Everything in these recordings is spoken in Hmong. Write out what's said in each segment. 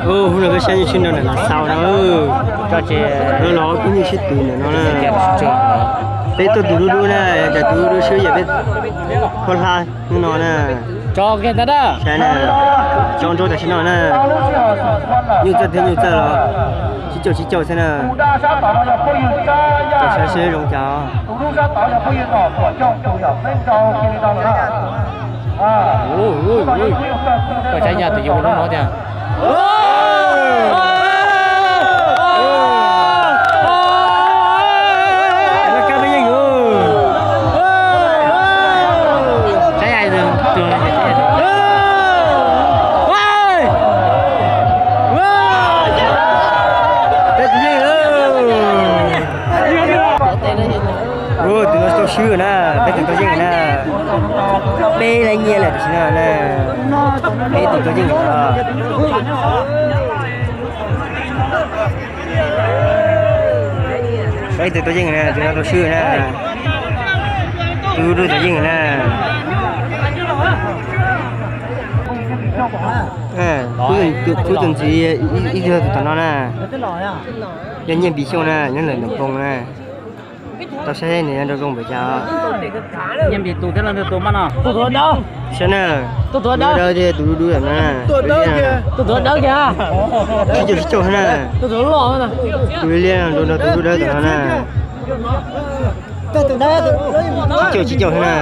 Hnub no peb saib yeej sib nrau ntawm Lav Xaus no. Los kuj yeej sib tw ntawm no na. Peb tuaj tus dub dub na, cas tus dub dub swb yam peb khuab hlab hnub no na. Saib na, tso nrau tam sim no na. Nyuj txawj thiab nyuj txawj los tsib caug tsib caug xwb na. Saib seb zoo cas. Koj saib nyaj tus yus lub no tiag. Tus no tau swb na, peb tus tau yeej na. Peb lab nyiaj lawm tam sim no na. Peb tus tau yeej lawm. Peb tus tau yeej na, tus no tau swb na. Tus dub tau yeej na. Khub tus ntxiv ib tug tus tom no na. Yog Nyiaj Npis Xyooj na, nyob ntawm Ntoos Poo na. Tau saib nws yuav nrau zoo npaum cas. Nyiaj Npis tus thiab los tus mas no. Saib na, tus dawb thiab tus dub dub na. Tsib caug tsib caug na. Tus liab liab nrau nrau tus dub dawb tom no na. Tsib caug tsib caug na.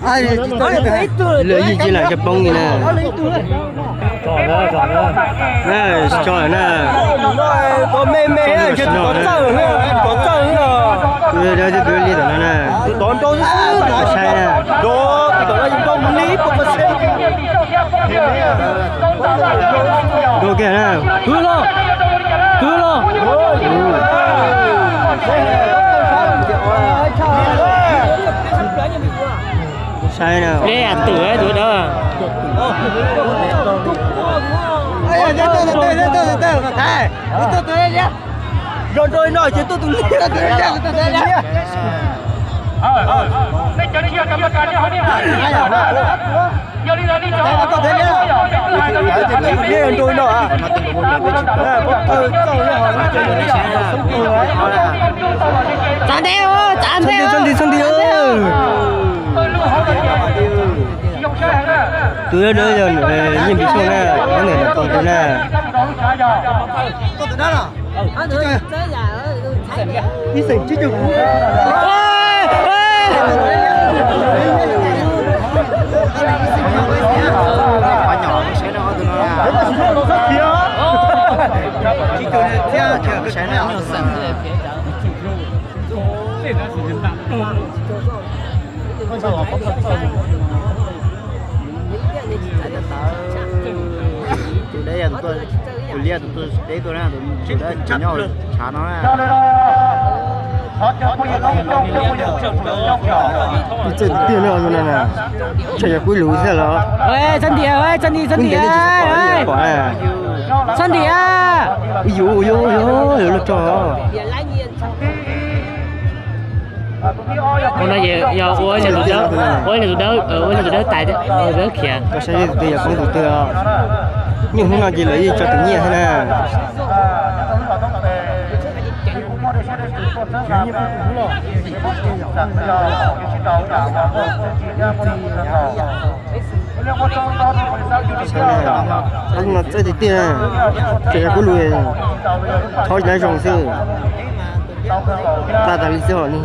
Lawv yeej tsis lam cov poob li na. Tso lawm na. Tus dawb thiab tus liab tom no na. Saib na. Dua kiag na. Kwv los, kwv los. Saib na. Twm tus dawb. Nrau nrau no ces tuaj tus liab, tuaj tus liab. Txav nti, txav nti. Tus dawb yog Nyiaj Npis Xyooj na, nyob ntawm Ntoos Poo na. Tus dawb yog tus liab tus tuaj deb tuaj na, tus tswv dawb tsis nyob tshav no na. Ib txawj tiag tiag no na, tsam yog kuv lus xwb los. Txhob ntiag, txhob ntiag, txhob ntiag. Txhob ntiag. Ua yuav, ua yuav, ua yuav, yuav luag tso. Ua no yog ua tus dawb, ua tus dawb, ua tus dawb tais, tus dawb khiav. Koj saib tus twg yog poob tus twg os. Nyuj hnub no ces lawv yeej tso tus nyiaj xwb na. Hnub no txawj tiag tiag, ces kuv lus thov tsis zoo xwb. Tag tas li xwb os, nej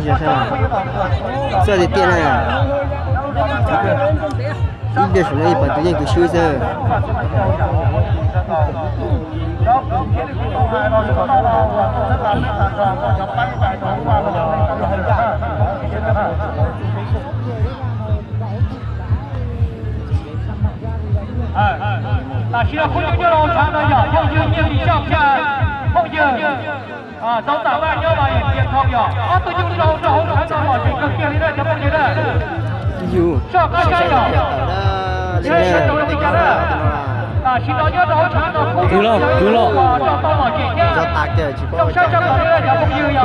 txawj tiag tiag na. Ib pliag saum no ib pab tus yeej tus swb xwb. Tam sim no kuj coj los tshav no yog phooj ywg Nyiaj Npis Xyooj thiab phooj ywg Tauv Tam Vaj nyob los tias yog ob tug nyuj zoo rau hauv tshav no lom zem kawg kiag li na cov phooj ywg na. Soj qab sab yog, tam sim no nyob rau hauv tshav no kuj yog rau tau lom zem thiab.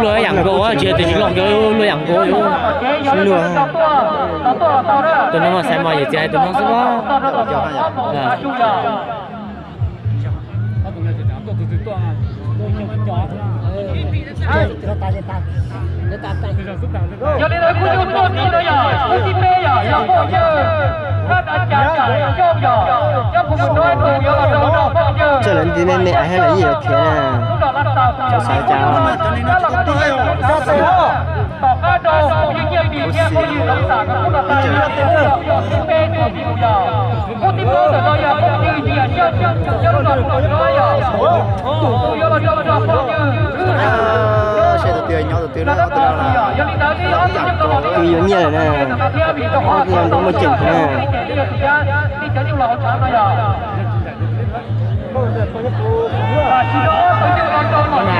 Luag yam nkaus tsis yog tias tsis lom nkaus, luag yam nkaus. Tus no mas xaiv mos yawm txiv hais tus no xwb. Tus no mas xaiv mos yawm txiv hais tus no xwb. Yog li ntawd kuv yuav tuaj ntxiv no yog phub thib peb yog yog phooj ywg Hab Dav Cas Tsam Xyooj yog cov phooj ywg no tus yuav los rau phooj ywg. Coj lawv ntxiv me me thiab lawv yeej yuav khiav na. Tsis xav cas. Tom qab rau phooj ywg Nyiaj Lis thiab phooj ywg Loob Xam nkawd kuj los tag, yog phub thib peb tus ntxiv yog. Phub thib plaub ntawm no yog phooj ywg Yias Xyooj, yog lub no kuj los rau yog. Tus yuav los rau phooj ywg. Seb tus twg nyob tus twg na, ob tug no. Yog li ntawd li ob tug nyob rau no thiab vim rau qhov muaj ceem na.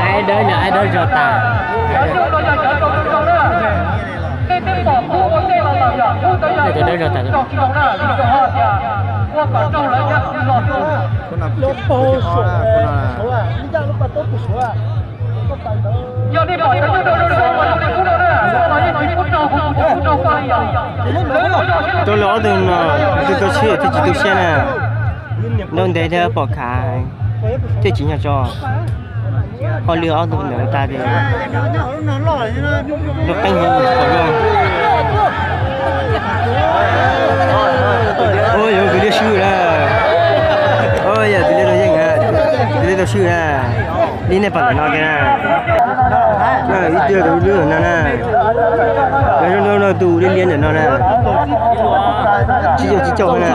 Ai dawb, nws ai dawb zog tas. Cov dawb zog tas. Rau lawv ob tug no, tus tau siab thiaj tsis tu siab na. Nrau ntev thiab pom khav thiaj tsis nyog tso. Hauj lwm ob tug ntawd tas ces nrau qeej heev tsis pom zoo. Ua yog kwv tij swb na. Ua yog kwv tij tau yeej, kwv tij tau swb na. Li nej pom ntawm no kiag na. Ib tug tus lub no na. Yog zoo no tus liab liab ntawm no na. Tsib caug tsib caug na.